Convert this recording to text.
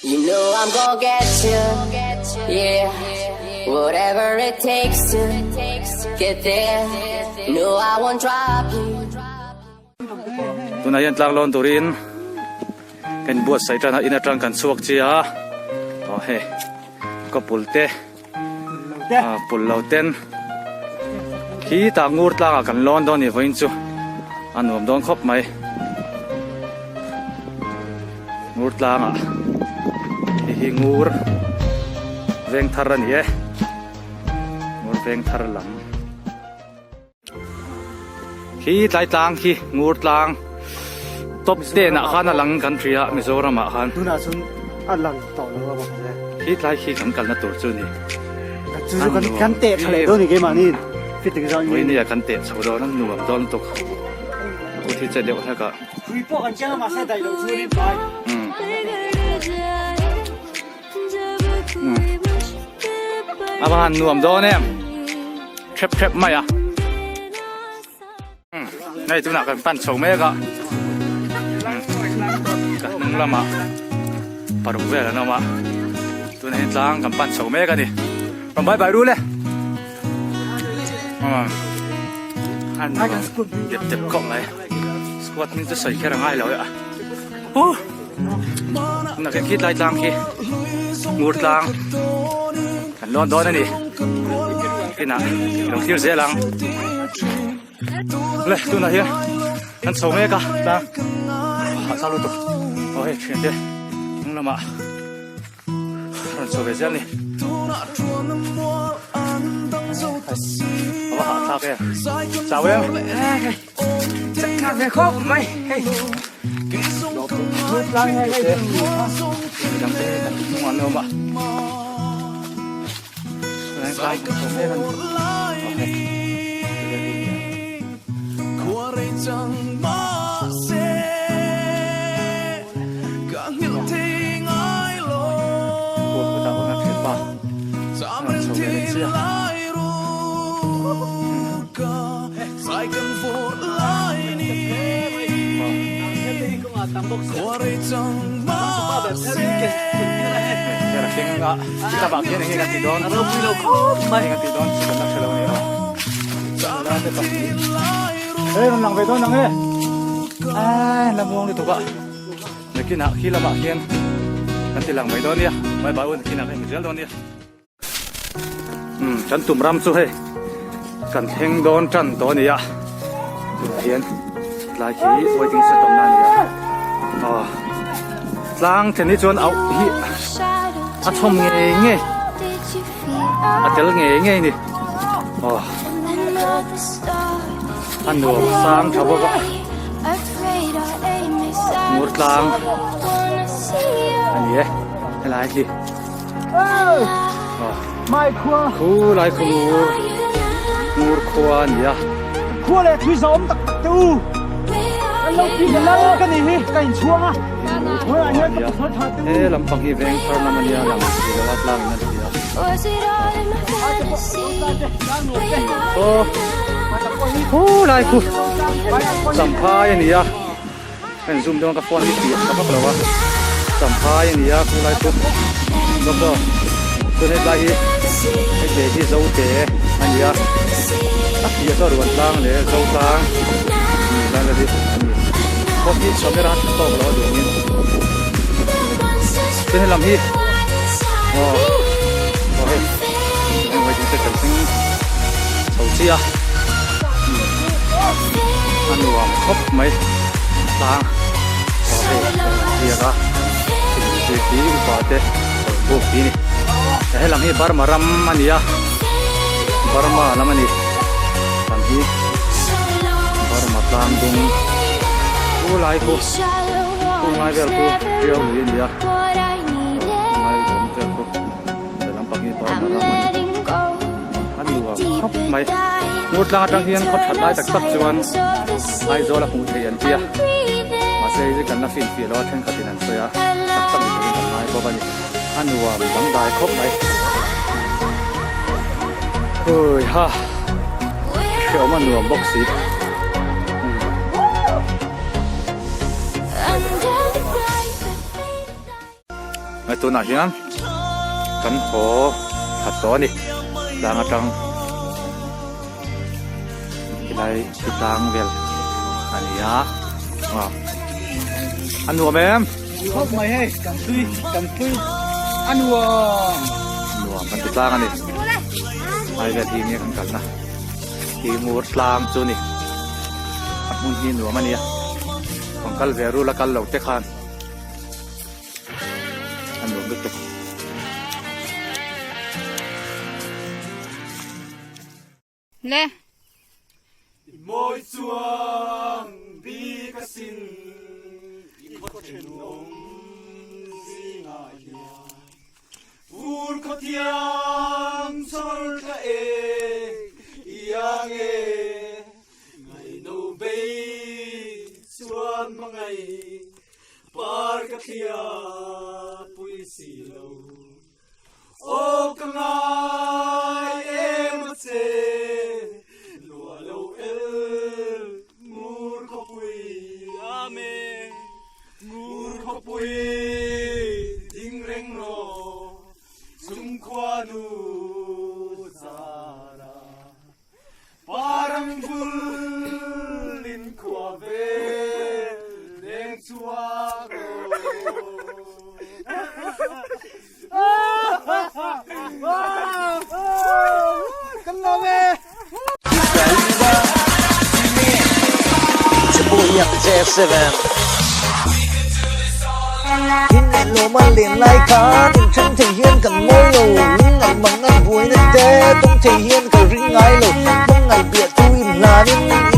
You know I'm gonna get you, yeah. Whatever it takes to get there. No, I won't drop you. Tunah hian tlang lawn turin kan buatsaih tan a, in atang kan chhuak chiah a, aw hei kawpul te ah pul lo ten khi tah ngur tlangah kan lawn dawn a ni vawiin chu a nuam dawn khawp mai ngur tlangah hei hi ngur veng thar a ni e ngur veng thar lam. Khi tlai tlang khi ngur tlang top ten ah khan a lang kan hria Mizoram ah khan. Tunah chuan a lang tawh lo a bawk hle. Khi tlai khi kan kalna tur chu ni. Chu chu kan kan teh tha leh dawn ni keimahni fit tak zawk in. Nia kan teh chho dawn a nuam dawn lutuk. Kut hi che deuh hlek a. Hrui pawh kan chiang a mahse daih loh chu a ni pai. A va han nuam dawn em threp threp mai a hei tunah kan pan chho mek a ka hnung lamah paruk vel an awm a tunah hian tlang kan pan chho mek a ni rawn bye bye rul e an dep dep khawp mai squat hming chu sawi kher a ngai lo e a. Nakin khi tlai tlang khi ngur tlang kan lawn dawn a ni kinah lo thlir zel ang le tunah hian kan chho mek a tlang a chak lutuk aw hei thian te hnung lamah rawn chho ve zel a ni a va hahthlak em chau em. Chakna ve khawp mai hei. Hei rawn lang ve dawn ang e ai la muang lutuk a nakinah khi lamah khian kan ti lang mai dawn nia bye bye u nakinah ka inhmu zel dawn nia. Kan tum ram chu hei kan thleng dawn tan tawh a ni a tunah hian tlai khi waiting shed awmna a ni a aw tlang then hi chuan auh hi a chhawm ngei ngei a tel ngei ngei a ni aw a nuam sang tha bawk a ngur tlang a ni e helai hi. Mai khua. Khu lai khu ngur ngur khua a ni a. Khua leh thui zawm tak tak te u. Kan lo pi ka lal ka ni hi ka inchhuang a. Hmuiah hian ka pasal tha te u. He lampang hi veng thar lam a nia lang si lo a tlang in a ti a. Aw khu lai khu champhai a ni a. Ka in zoom dawn ka phone hi tih ka vak lo a champhai a ni a khu lai chu lawk aw chuan hetlai hi hei te hi zo te a ni a a piah chu a ruan tlang leh zo tlang lai vel hi a ni phone hi camera a tha tawk lo a duh angin chuan helam hi aw aw hei heng vawiin te kan thleng chho chiah a. A nuam khawp mai tlang aw hei ziak a thil zir hi upa te chawlhbuk hi a ni helam hi Burma ram a ni a Burma lam a ni lam hi Burma tlang dung chu lai khu khu ngai vel khu riau lui a ni a ngai awm vel khu lampang hi Burma ram a ni. A nuam khawp mai. Ngur tlang atang hian khaw that lai tak tak chuan Aizawl a hmuh theih an ti a. Mahse hei chu kan la finfiah lo a thenkhatin an sawi a, tak tak ni turin kan ngai bawk a ni. A nuam dangdai khawp mai. Hui ha, hreawm a nuam bawk si. Hei tunah hian kan haw khat tawh a ni tlang atang helai hi tlang vel a ni a aw a nuam em? Khawp mai hei kan tui kan tui a nuam nuam kan ti tlang a ni hai vel hi nge kan kalna hi ngur tlang chu ni a hmun hi nuam a nia rawn kal ve rul a kal lo te khan a nuam lutuk. Le. Mawi chuang bik a sin i khaw thenawm zingah hian Vur khaw thiang chawr thla e iang e ngaino bei chuan hmangaih par ka thliat pui si lo. Aw ka ngai em a che, lua lo el ngur khawpui Amen. Ngur khawpui ding reng rawh, chungkhua nu zara. Parang vul in khua vel leng chhuak Kan lawm e. Lawm a len lai khan in then thei hian kan mawi lo Lungngaih mang an buaina te tawng thei hian ka ring ngai lo Hmangaih biah tu in hlan in.